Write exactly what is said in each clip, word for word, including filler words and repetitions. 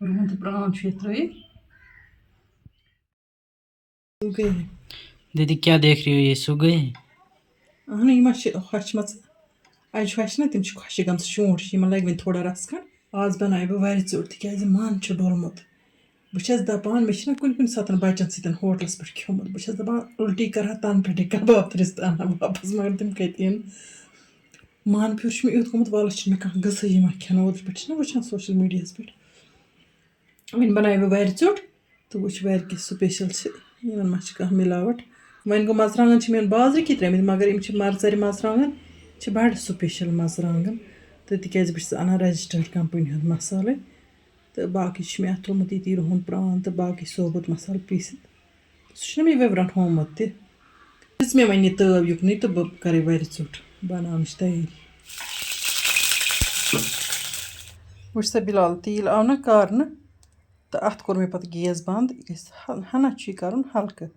رُہُن تہٕ پرٛان چھُ یَتھ ترٛٲیِتھ۔ سُہ گٔے۔ دیدی، کیا دیکھ رہی ہو یہ؟ سُہ گٔے۔ اہن، یہِ ما چھِ ہۄچھمٕژ؟ اَجہِ ہۄچھِ نا، تِم چھِ خۄشِک گٔمژٕ، شونٛٹھ چھِ، یِمَن لَگہِ وۄنۍ تھوڑا رَس کھنٛڈ۔ آز بَناوٕ بہٕ وَرِ ژیوٚٹ، تِکیٛازِ مَن چھُ ڈوٚلمُت۔ بہٕ چھَس دَپان، مےٚ چھِنہ کُنہِ کُنہِ ساتَن بَچَن سۭتۍ ہوٹلَس پٮ۪ٹھ کھیوٚمُت۔ بہٕ چھَس دَپان، اُلٹی کَرٕ ہا تَنہٕ پٮ۪ٹھٕے کَباب ترِٛس تہٕ اَنہٕ ہا واپَس، مگر تِم کَتہِ یِن؟ مَن پھیُر چھُ مےٚ یُتھ گوٚمُت، وَلہٕ چھِنہٕ مےٚ کانٛہہ غذا یِوان کھٮ۪نہٕ۔ اوترٕ پٮ۪ٹھ چھِنہ وٕچھان social mediaہَس پٮ۪ٹھ۔ وۄنۍ بَناوٕ بہٕ وَرِ ژیوٚٹ تہٕ وٕچھ وَرِ کِژھ special چھِ، یِمَن ما چھِ کانٛہہ مِلاوَٹ۔ وۄنۍ گوٚو، مَرژٕوانٛگَن چھِ مےٚ بازرٕکۍ ترٛٲومٕتۍ، مگر یِم چھِ مَرژَرِ مَرژٕوانٛگَن، چھِ بَڑٕ special مَرژٕوانٛگَن۔ تہٕ تِکیٛازِ بہٕ چھَس اَنان registered company ہُنٛد مصالَے۔ تہٕ باقٕے چھُ مےٚ اَتھ ترٛوومُت ییٚتی رُہُن پرٛان تہٕ باقٕے ثوبوٗت مصالہٕ پیٖسِتھ۔ سُہ چھُنہ مےٚ وٮ۪ورَن ہومُت تہِ۔ دِژ مےٚ وۄنۍ یہِ تٲو یُکنُے تہٕ بہٕ کَرٕ وَرِ ژیوٚٹ بَناونٕچ تیٲری۔ وٕچھ سا بِلال، تیٖل آو نہ کارنہٕ تہٕ اَتھ کوٚر مےٚ پَتہٕ gas بنٛد۔ یہِ گژھِ ہَ-، ہَنا چھُ یہِ کَرُن ہلکہٕ،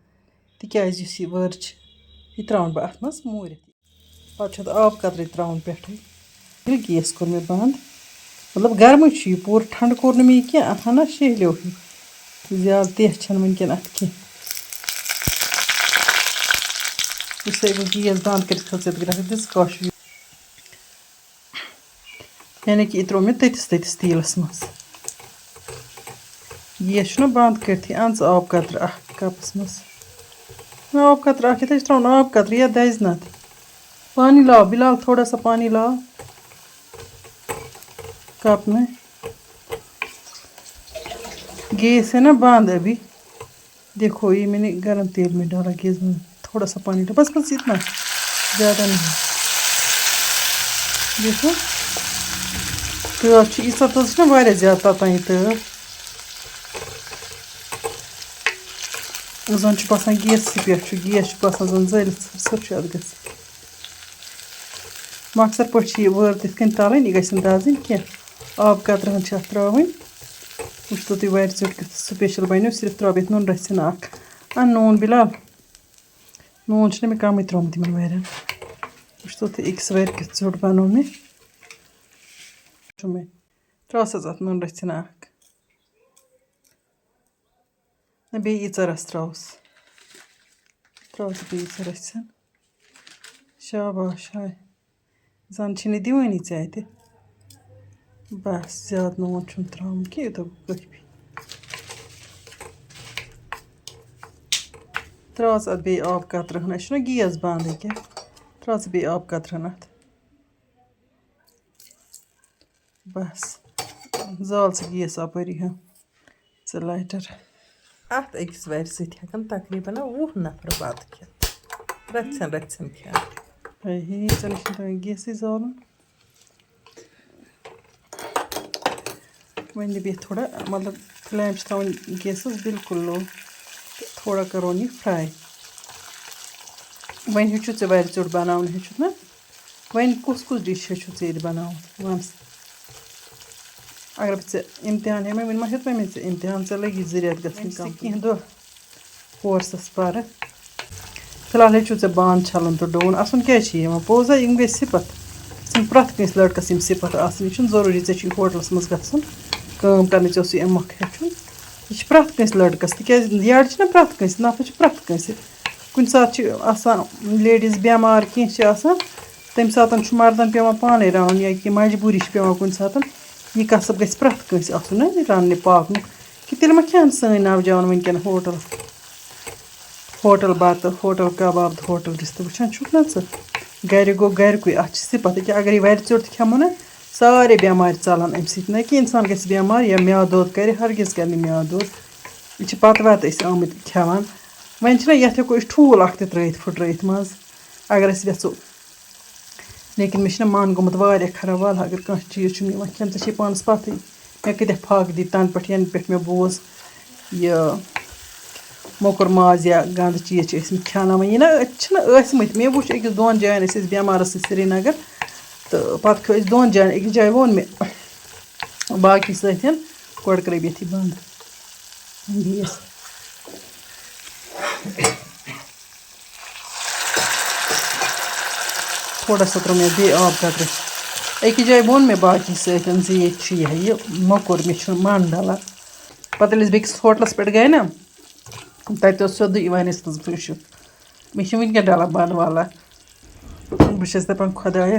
تِکیٛازِ یُس یہِ وٲر چھِ، یہِ ترٛاوَن بہٕ اَتھ منٛز موٗرِتھ۔ پَتہٕ چھُ اَتھ آب قطرٕے ترٛاوُن پٮ۪ٹھٕے۔ ییٚلہِ gas کوٚر مےٚ بنٛد، مطلب، گرمٕے چھُ یہِ، پوٗرٕ ٹھنٛڈٕ کوٚر نہٕ مےٚ یہِ کینٛہہ، اَہَنا شیہلیو ہیوٗ۔ زیادٕ تیز چھَنہٕ وٕنکٮ۪ن اَتھ کینٛہہ۔ یُس سا بہٕ gas بنٛد کٔرِتھ کھٔژ، یَتھ گرٛٮ۪کھ دِژ کاشہِ۔ یعنی کہِ یہِ ترٛوو مےٚ تٔتِس تٔتِس تیٖلَس منٛز۔ gas چھُنہ بنٛد کٔرتھٕے، اَن ژٕ آب قطرٕ اَکھ کَپَس منٛز۔ نہ، آب قطرٕ اَکھ، یَتھ حظ چھِ ترٛاوُن آب قطرٕ، یَتھ دَزِ نَتہٕ۔ پانی لاو بِلال، تھوڑا سا پانی لاو کپ میں۔ gas ہے نا بند ابھی۔ دیکھو، یہ میں نے گرم تیل میں ڈالا، gas میں تھوڑا سا پانی ڈالا، بس، بس اتنا، زیادہ نہیں۔ دیکھو، تٲو چھِ ییٖژاہ تٔژ چھِنہ واریاہ زیادٕ تَتان یہِ تٲو۔ زَن چھُ باسان gas سٕے پٮ۪ٹھ چھُ، gas چھُ باسان زَن زٲلِتھ ژھٔر ژھٔر چھُ اَتھ گژھان۔ مۄخصر پٲٹھۍ چھِ یہِ وٲر تِتھ کٔنۍ تَلٕنۍ، یہِ گژھِ نہٕ دَزٕنۍ کینٛہہ۔ آب قطرٕ ہن چھِ اَتھ ترٛاوٕنۍ۔ وٕچھتو تُہۍ وَرِ ژیوٚٹ کیُتھ special بَنیو، صرف ترٛاوٕ بہٕ یَتھ نُن رَژھِ ہنا اَکھ۔ اَن نوٗن بِلال، نوٗن چھُنہ مےٚ کَمٕے ترٛوومُت یِمَن وَرٮ۪ن۔ وٕچھتو تُہۍ أکِس وَرِ کیُتھ ژیوٚٹ بَنوو مےٚ۔ چھُ مےٚ، ترٛاوَس حظ اَتھ نُن رَژھِ ہنا اَکھ۔ نہ، بیٚیہِ ییٖژاہ رَژھ ترٛاوُس۔ ترٛاوُس بیٚیہِ ییٖژاہ رَژھِ ہن۔ شاباش، ہاے۔ زَن چھِنہٕ دِوٲنی ژےٚ اَتہِ۔ بَس، زیادٕ نوٗن چھُنہٕ ترٛاوُن کینٛہہ، یوٗتاہ گوٚو کٲفی۔ ترٛاو ژٕ اَتھ بیٚیہِ آب قطرٕ ہن، اَسہِ چھُنہ gas بنٛد ییٚکیٛاہ۔ ترٛاو ژٕ بیٚیہِ آب قطرٕ ہن اَتھ۔ بس، زال ژٕ gas اَپٲری ہا، ژٕ lighter۔ اَتھ أکِس وَرِ سۭتۍ ہٮ۪کَن تقریٖباً وُہ نفر بَتہٕ کھٮ۪تھ، رَژھِ ہن رَژھِ ہن کھٮ۪ن۔ ہے ہے، ژےٚ نَے چھُنہٕ تَگان gasٕے زالُن۔ وۄنۍ دِبہٕ یَتھ تھوڑا، مطلب، flame چھِ تھاوٕنۍ gasَس بالکل low تہٕ تھوڑا کَرون یہِ fry۔ وۄنۍ ہیٚچھُتھ ژےٚ وَرِ ژیوٚٹ بَناوُن، ہیٚچھُتھ نا؟ وۄنۍ کُس کُس dish ہیٚچھُتھ ژےٚ ییٚتہِ بَناوُن؟ وَن سا۔ اگر بہٕ ژےٚ اِمتِحان ہٮ۪مَے، وۄنۍ ما ہیوٚتمَے مےٚ ژےٚ اِمتِحان؟ ژےٚ لَگی زٕ رٮ۪تھ گژھنٕے وۄنۍ چھِ ژےٚ complete۔ کینٛہہ دۄہ courseَس پَرٕ۔ فی الحال ہیٚچھِو ژےٚ بانہٕ چھَلُن تہٕ ڈُوُن۔ اَسُن کیٛازِ چھِ یِوان؟ پوٚز ہا، یِم گٔے صِفت۔ یہِ چھِنہٕ پرٛٮ۪تھ کٲنٛسہِ لٔڑکَس یِم صِفت آسان۔ یہِ چھُنہٕ ضروٗری ژےٚ چھُے ہوٹلَس منٛز گژھُن، کٲم کَرنہِ، ژےٚ اوسُے اَمہِ مۄکھٕ ہیٚچھُن۔ یہِ چھِ پرٛٮ۪تھ کٲنٛسہِ لٔڑکَس، تِکیٛازِ یَڈ چھِنہ پرٛٮ۪تھ کٲنٛسہِ، نَفَر چھِ پرٛٮ۪تھ کٲنٛسہِ۔ کُنہِ ساتہٕ چھِ آسان ladies بٮ۪مار، کینٛہہ چھِ آسان، تَمہِ ساتہٕ چھُ مَردَن پٮ۪وان پانَے رَنُن، یا کینٛہہ مجبوٗری چھِ پٮ۪وان کُنہِ ساتہٕ۔ یہِ کَسٕب گژھِ پرٛٮ۪تھ کٲنٛسہِ آسُن، نہ، یہِ رَننہِ پاکنُک۔ کہِ تیٚلہِ ما کھٮ۪ن سٲنۍ نوجوان وٕنکٮ۪ن ہوٹل، ہوٹل بَتہٕ، ہوٹل کباب، ہوٹل رِستہٕ؟ وٕچھان چھُکھ نہ ژٕ، گَرِ گوٚو گَرِکُے، اَتھ چھِ صِفت۔ أکیٛاہ اَگَر یہِ وَرِ ژیوٚٹ تہِ کھٮ۪مو نہ، سارے بٮ۪مارِ ژَلَن اَمہِ سۭتۍ۔ نہ کہِ اِنسان گژھِ بٮ۪مار یا میٛادٕ دود کَرِ، ہرگز کَرِ نہٕ میٛادٕ دود۔ یہِ چھِ پَتہٕ وَتہٕ أسۍ آمٕتۍ کھٮ۪وان۔ وۄنۍ چھِنہ یَتھ ہٮ۪کو أسۍ ٹھوٗل اَکھ تہِ ترٛٲیِتھ پھٕٹرٲیِتھ منٛز، اگر أسۍ یَژھو۔ لیکن مےٚ چھُنہ من گوٚمُت واریاہ خراب، وَلہٕ اگر کانٛہہ چیٖز چھُم یِوان کھٮ۪نہٕ، ژےٚ چھے پانَس پَتہٕے مےٚ کۭتیٛاہ پھاکہٕ دِتۍ تَنہٕ پٮ۪ٹھ، یَنہٕ پٮ۪ٹھ مےٚ بوٗز یہِ موٚکُر ماز یا گنٛدٕ چیٖز چھِ ٲسۍمٕتۍ کھیٛاناوان۔ یہِ نہ، أتۍ چھِنہ ٲسۍمٕتۍ، مےٚ وٕچھ أکِس دۄن جایَن، أسۍ ٲسۍ بٮ۪مارَس سۭتۍ سرینگر، تہٕ پَتہٕ کھیوٚو اَسہِ دۄن جایَن، أکِس جایہِ ووٚن مےٚ باقی سۭتۍ، گۄڈٕ کَرَے بہٕ ییٚتھی بنٛد۔ بیٚیِس۔ تھوڑا سا ترٛوو مےٚ بیٚیہِ آب قطرٕ۔ أکِس جایہِ ووٚن مےٚ باقی سۭتۍ زِ ییٚتہِ چھُ یہِ ہا یہِ مۄکُر، مےٚ چھُنہٕ من ڈَلان۔ پَتہٕ ییٚلہِ أسۍ بیٚکِس ہوٹلَس پٮ۪ٹھ گٔے نا، تَتہِ اوس سیوٚدُے یِوان أسۍ تَس وٕچھِتھ۔ مےٚ چھِ وٕنکٮ۪ن ڈَلان بانہٕ والا۔ بہٕ چھَس دَپان، خۄدایا،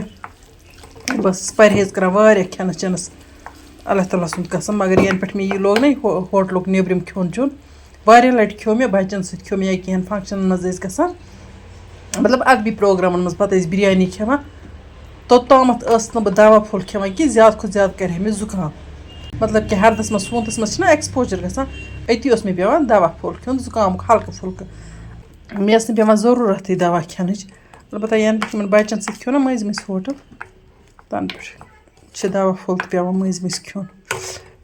بہٕ ٲسٕس پرہیز کران واریاہ کھٮ۪نَس چٮ۪نَس، اللہ تعالیٰ سُنٛد قسم، مگر یَنہٕ پٮ۪ٹھ مےٚ یہِ لوگ نا یہِ ہو-، ہوٹلُک نیٚبرِم کھیوٚن چیوٚن، واریاہ لَٹہِ کھیوٚو مےٚ بَچَن سۭتۍ، کھیوٚو مےٚ یا کینٛہہ فنٛکشَنَن منٛز ٲسۍ گژھان، مطلب اَدبی پروگرامَن منٛز پَتہٕ ٲسۍ بِریانی کھٮ۪وان، توٚتامَتھ ٲسٕس نہٕ بہٕ دَوا پھوٚل کھٮ۪وان کینٛہہ، زیادٕ کھۄتہٕ زیادٕ کَرِ ہا مےٚ زُکام۔ مطلب کہِ ہردَس منٛز، سونتَس منٛز چھِنہ ایکسپوجر گژھان، أتی اوس مےٚ پٮ۪وان دَوا پھوٚل کھیوٚن، زُکامُک ہلکہٕ پھُلکہٕ۔ مےٚ ٲس نہٕ پٮ۪وان ضروٗرتھٕے دَوا کھٮ۪نٕچ۔ البتہ یَنہٕ پٮ۪ٹھ یِمَن بَچَن سۭتۍ کھیوٚو نہ مٔنٛزۍ مٔنٛزۍ ہوٹل، تَنہٕ پٮ۪ٹھ چھِ دَوا پھوٚل تہِ پٮ۪وان مٔنٛزۍ مٔنٛزۍ کھیوٚن۔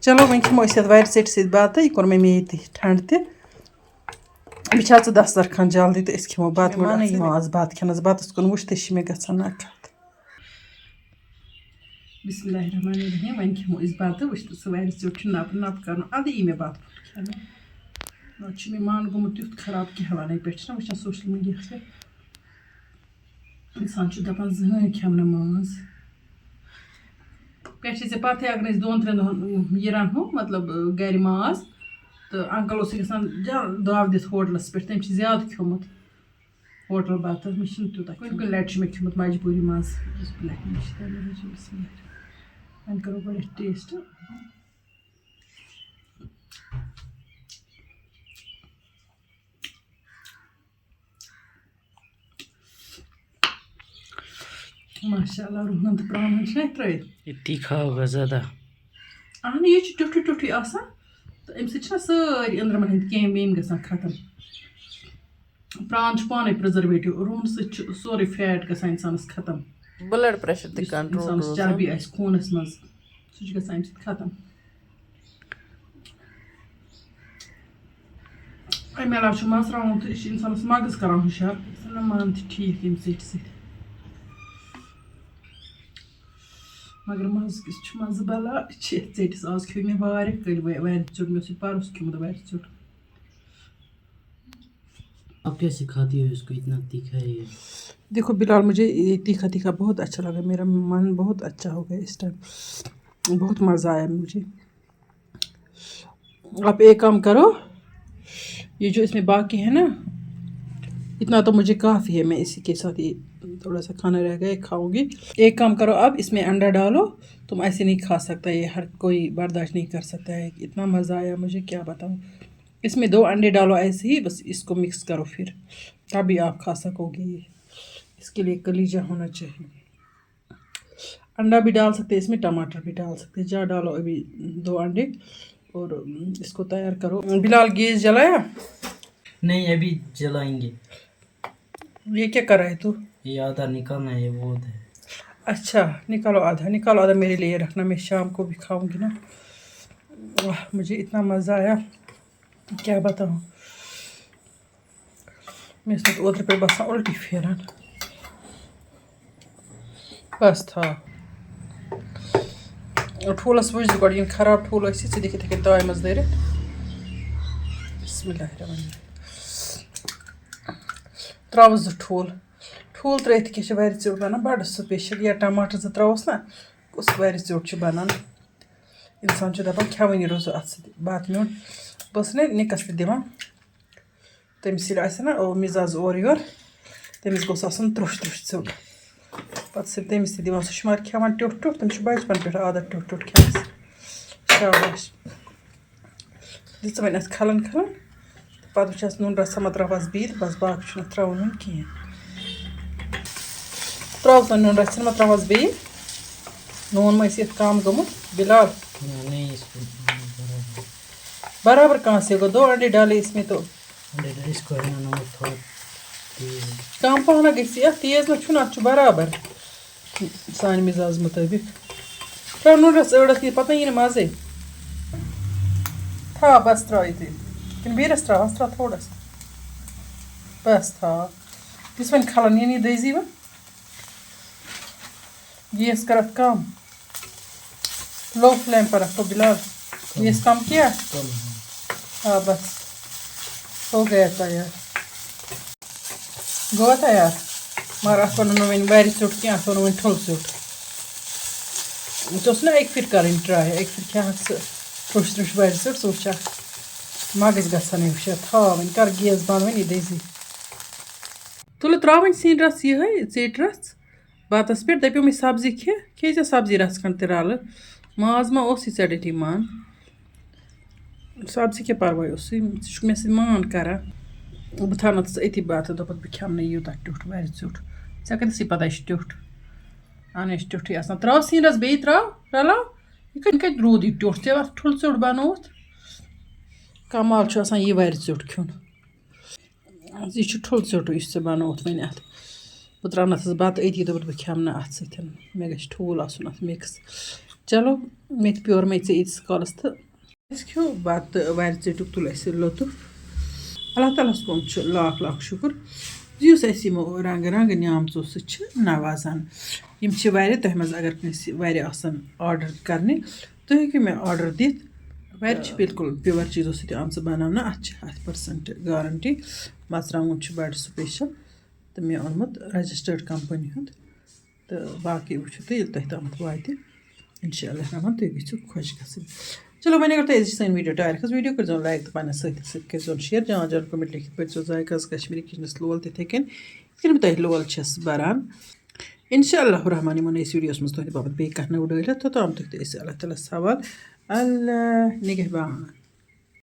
چلو، وۄنۍ کھٮ۪مو أسۍ یَتھ وارِ ژیٚٹہِ سۭتۍ بَتہٕ۔ یہِ کوٚر مےٚ میٚیہِ تہِ ٹھنٛڈٕ تہِ۔ بیٚیہِ چھِ اَژٕ دسترخوان جلدی تہٕ أسۍ کھٮ۪مو بَتہٕ۔ مانَے یِوان آز بَتہٕ کھٮ۪نَس، بَتَس کُن وٕچھتھٕے چھِ مےٚ گژھان نَکھٕ۔ بسم اللہ الرحمن الرحیم۔ وۄنۍ کھٮ۪مو أسۍ بَتہٕ۔ وٕچھ تہٕ، سُہ وارِ ژیوٚٹ چھُ نَپہٕ نَپہٕ کَرُن، اَدٕ یی مےٚ بَتہٕ پھوٚل کھٮ۪نہٕ۔ نَتہٕ چھُ مےٚ من گوٚمُت تیُتھ خراب کینٛہہ وَنَے، پٮ۪ٹھ چھِنہ وٕچھان سوشل میٖڈیاہَس پٮ۪ٹھ، اِنسان چھُ دَپان زٕہٕنۍ کھٮ۪مہٕ نہٕ ماز۔ پٮ۪ٹھ چھِ ژےٚ پَتہٕے، اگر أسۍ دۄن ترٛٮ۪ن دۄہَن یہِ رَنہو، مطلب، گَرِ ماز، تہٕ uncle اوسُے گژھان جل-، دَب دِتھ ہوٹلَس پٮ۪ٹھ، تٔمۍ چھِ زیادٕ کھیوٚمُت ہوٹل بَتہٕ۔ مےٚ چھِنہٕ تیوٗتاہ کُنہِ کُنہِ لَٹہِ چھُ مےٚ کھیوٚمُت مجبوٗری منٛز۔ بسم اللہ، بسم اللہ۔ وۄنۍ کَرو گۄڈٕ ٹیسٹ۔ ماشاء اللہ، رُہنَن تہٕ پرٛانَن چھِنہ اَتھ ترٛٲوِتھ؟ یہ تیکھا ہوگا زیادہ۔ اہن، یہِ چھُ ٹیوٚٹھُے ٹیوٚٹھُے آسان، تہٕ اَمہِ سۭتۍ چھِنہ سٲری أنٛدرٕ مَنٛدۍ ہٕنٛدۍ کیٚمۍ ویٚمۍ گژھان ختم۔ پرٛان چھُ پانَے پرٛزرویٹِو، رُہنہٕ سۭتۍ چھُ سورُے فیٹ گژھان اِنسانَس ختم۔ بٕلڈ پریشر تہِ یُس کَنٹرول اِنسانَس روزان۔ چربی آسہِ خوٗنَس منٛز، سُہ چھُ گژھان اَمہِ سۭتۍ ختم۔ اَمہِ علاوٕ چھُ مَرژٕوانٛگُن تہٕ یہِ چھُ اِنسانَس مَغٕز کَران ہُشار، یہِ چھُنہٕ مان تہِ ٹھیٖک ییٚمہِ ژیٚٹہِ سۭتۍ۔ مگر مَزٕ کِس چھُ مَزٕ بَلاے چھِ یَتھ ژیٚٹِس۔ آز کھیوٚو مےٚ واریاہ کٲلۍ وَ-، وَرِ ژیوٚٹ، مےٚ اوس یہِ پَرُس کھیوٚمُت وَرِ ژیوٚٹ۔ आप कैसे खाती हो इसको, इतना तीखा है ये? देखो बिलाल, मुझे ये तीखा तीखा बहुत अच्छा लगा, मेरा मन बहुत अच्छा हो गया इस टाइम, बहुत मज़ा आया मुझे। आप एक काम करो, ये जो इसमें बाकी है ना, इतना तो मुझे काफ़ी है, मैं इसी के साथ ये थोड़ा सा खाना रह गया, खाऊंगी। एक काम करो, आप इसमें अंडा डालो, तुम ऐसे नहीं खा सकता, ये हर कोई बर्दाश्त नहीं कर सकता है। इतना मज़ा आया मुझे, क्या बताऊँ। इसमें दो अंडे डालो ऐसे ही, बस इसको मिक्स करो फिर, तभी आप खा सकोगे ये। इसके लिए कलीजा होना चाहिए। अंडा भी डाल सकते हैं इसमें, टमाटर भी डाल सकते हैं। जा डालो अभी दो अंडे और इसको तैयार करो। बिलाल, गैस जलाया? नहीं, अभी जलाएंगे। ये क्या कर रहा है तू? ये आधा निकालना है, ये बहुत है। अच्छा, निकालो आधा, निकालो आधा मेरे लिए रखना, मैं शाम को भी खाऊंगी ना। वाह, मुझे इतना मज़ा आया, क्या बताऊँ। مےٚ ٲس نہٕ اوترٕ پٮ۪ٹھ باسان اُلٹی پھیران۔ بَس تھاو۔ ٹھوٗلَس وٕچھ زِ گۄڈٕ یِن خراب ٹھوٗل ٲسِتھ، ژٕ دِکھ یِتھَے کٔنۍ تایہِ منٛز دٲرِتھ۔ بسم اللہ الرحمن الرحیم۔ ترٛاوٕ زٕ ٹھوٗل۔ ٹھوٗل ترٛٲیِتھ کیٛاہ چھِ وَرِ ژیوٚٹ بَنان بَڑٕ سٕپیشَل۔ یا ٹماٹر زٕ ترٛاووس نہ، کُس وَرِ ژیوٚٹ چھُ بَنان۔ اِنسان چھُ دَپان کھٮ۪وٲنی روزو اَتھ سۭتۍ بَتہٕ میوٚنٛڈ۔ بہٕ ٲسٕس نہ نِکَس تہِ دِوان۔ تٔمِس ییٚلہِ آسہِ نا، او، مِزاز اورٕ یورٕ، تٔمِس گوٚژھ آسُن ترٛوٚش ترٛوٚش ژیوٚٹ۔ پَتہٕ چھِ تٔمِس تہِ دِوان، سُہ چھُ مگر کھٮ۪وان ٹیوٚٹھ ٹیوٚٹھ، تٔمِس چھُ بَچپَن پٮ۪ٹھ عادت ٹیوٚٹھ ٹیوٚٹھ کھٮ۪نَس۔ شاباش۔ دِژٕ وۄنۍ اَتھ کھَلَن کھَلَن۔ پَتہٕ وٕچھ اَتھ نُن رَژھا ما ترٛاوہَس بیٚیہِ، بَس باقٕے چھُنہٕ اَتھ ترٛاوُن وۄنۍ کِہیٖنۍ۔ ترٛاو سا نُن رَژھا ما ترٛاوہَس بیٚیہِ۔ نوٗن ما آسہِ یَتھ کَم گوٚمُت، بِلال؟ नहीं, नहीं, इसको برابر। برابر کہاں سے ہوگا؟ دو अंडे डाले इसमें तो। अंडे डाले, इसको है ना नमक थोड़ा तेज। کَم پَہَن گژھِ یَتھ، تیز ما چھُنہٕ، اَتھ چھُ برابر سانہِ مِزاز مُطٲبِق۔ ترٛاو نوٗنَس ٲڑَس، یہِ پَتہٕ یی نہٕ مَزَے۔ تھاو بَس ترٛاو یِتھُے۔ کِنہٕ بیٚیہِ رَژھ ترٛاوہَس؟ ترٛاو تھوڑا سا۔ بَس تھاو۔ یُس وۄنۍ کھَلَن یی نہٕ، یہِ دٔزی وۄنۍ۔ گیس کر اَتھ کم۔ لو فلیم پر رکھو بلال۔ گیس کم کیا؟ کم۔ ہاں، بس۔ ہو گیا تیار۔ گوٚوا تیار؟ مگر اَتھ وَنو نہٕ وۄنۍ وَرِ ژیوٚٹ کینٛہہ، اَتھ وَنو وۄنۍ ٹھوٚل ژیوٚٹ۔ ژےٚ اوس نہ اَکہِ پھِرِ کَرٕنۍ ٹراے، اَکہِ پھِرِ کھٮ۪ہَکھ ژٕ ٹرٛوٚش ترٛوٚش وَرِ ژیوٚٹ، ژٕ وٕچھَکھ۔ مَگٕز گژھن یِم شےٚ تھاوٕنۍ۔ کَر گیس بنٛد وۄنۍ یہِ دٔزی۔ تُلہٕ ترٛاوٕنۍ سِنۍ رَژھ یِہوٚے، ژیٚٹۍ رَژھ بَتَس پٮ۪ٹھ۔ دَپیومَے سبزی کھےٚ، کھے ژےٚ سبزی رَژھ کھنٛڈ تہِ رَلہٕ۔ ماز ما اوسُے ژےٚ ڈٔٹی مان؟ سبزی کیٛاہ پَرواے اوسُے، ژٕ چھُکھ مےٚ سۭتۍ مان کَران۔ بہٕ تھاونَتھ ژٕ أتی بَتہٕ، دوٚپُتھ بہٕ کھٮ۪مہٕ نہٕ یوٗتاہ ٹیوٚٹھ وَرِ ژیوٚٹھ۔ ژےٚ کَتہِ سی پَتہ یہِ چھُ ٹیوٚٹھ؟ اَہَن، یہِ چھُ ٹیوٚٹھٕے آسان۔ ترٛاو سِنۍ رَژھ بیٚیہِ ترٛاو، رَلاو۔ یہِ کَتہِ، کَتہِ روٗد یہِ ٹیوٚٹھ؟ ژےٚ اَتھ ٹھُل ژیوٚٹ بَنووُتھ۔ کمال چھُ آسان یہِ وَرِ ژیوٚٹ کھیوٚن۔ یہِ چھُ ٹھُل ژیوٚٹُے یُس ژےٚ بَنووُتھ وۄنۍ اَتھ۔ بہٕ ترٛاونَتھ ژٕ بَتہٕ أتی، دوٚپُتھ بہٕ کھٮ۪مہٕ نہٕ اَتھ سۭتۍ، مےٚ گژھِ ٹھوٗل آسُن اَتھ مِکٕس۔ چلو، مےٚ تہِ پیور مےٚ ژےٚ ییٖتِس کالَس تہٕ اَسہِ کھیوٚو بَتہٕ وَرِ ژیوٚٹُک، تُل اَسہِ لطف۔ اللہ تعالیٰ ہَس کُن چھُ لاکھ لاکھ شُکُر زِ یُس اَسہِ یِمو رنٛگہٕ رنٛگہٕ نعمژو سۭتۍ چھِ نوازان۔ یِم چھِ وَرِ، تۄہہِ منٛز اگر کٲنٛسہِ وَرِ آسَن آرڈر کَرنہِ، تُہۍ ہیٚکِو مےٚ آرڈر دِتھ۔ وَرِ چھِ بِلکُل پیور چیٖزو سۭتۍ آمژٕ بَناونہٕ، اَتھ چھِ ہَتھ پٔرسَنٛٹ گارَنٹی۔ مَرژٕوانٛگُن چھُ بَڑٕ سٕپیشَل تہٕ مےٚ اوٚنمُت رجسٹٲرڈ کَمپٔنی ہُنٛد۔ تہٕ باقٕے وٕچھِو تُہۍ ییٚلہِ تۄہہِ تامَتھ واتہِ۔ اِنشاء اللہ رحمان، تُہۍ گٔژھِو خۄش گژھٕنۍ۔ چلو، وۄنۍ اگر تۄہہِ أزِچ سٲنۍ ویٖڈیو ٹارِ کھٔژ، ویٖڈیو کٔرۍزیو لایک تہٕ پنٛنٮ۪ن سۭتۍ سۭتۍ کٔرۍزیون شیئر۔ جان جان کمنٹ لیکھِتھ پٔرۍزیو ذائقہ کشمیری کچنس لول تِتھَے کٔنۍ، یِتھ کٔنۍ بہٕ تۄہہِ لول چھَس بَران۔ اِنشاء اللہ رحمان یِمو نٔیِس ویٖڈیوَس منٛز تُہٕنٛدِ باپَتھ بیٚیہِ کانٛہہ نٔو ڈٲلۍ ہٮ۪تھ، توٚتام تُہۍ تہٕ أسۍ اللہ تعالیٰ ہَس حوال۔ اللہ نگہبان۔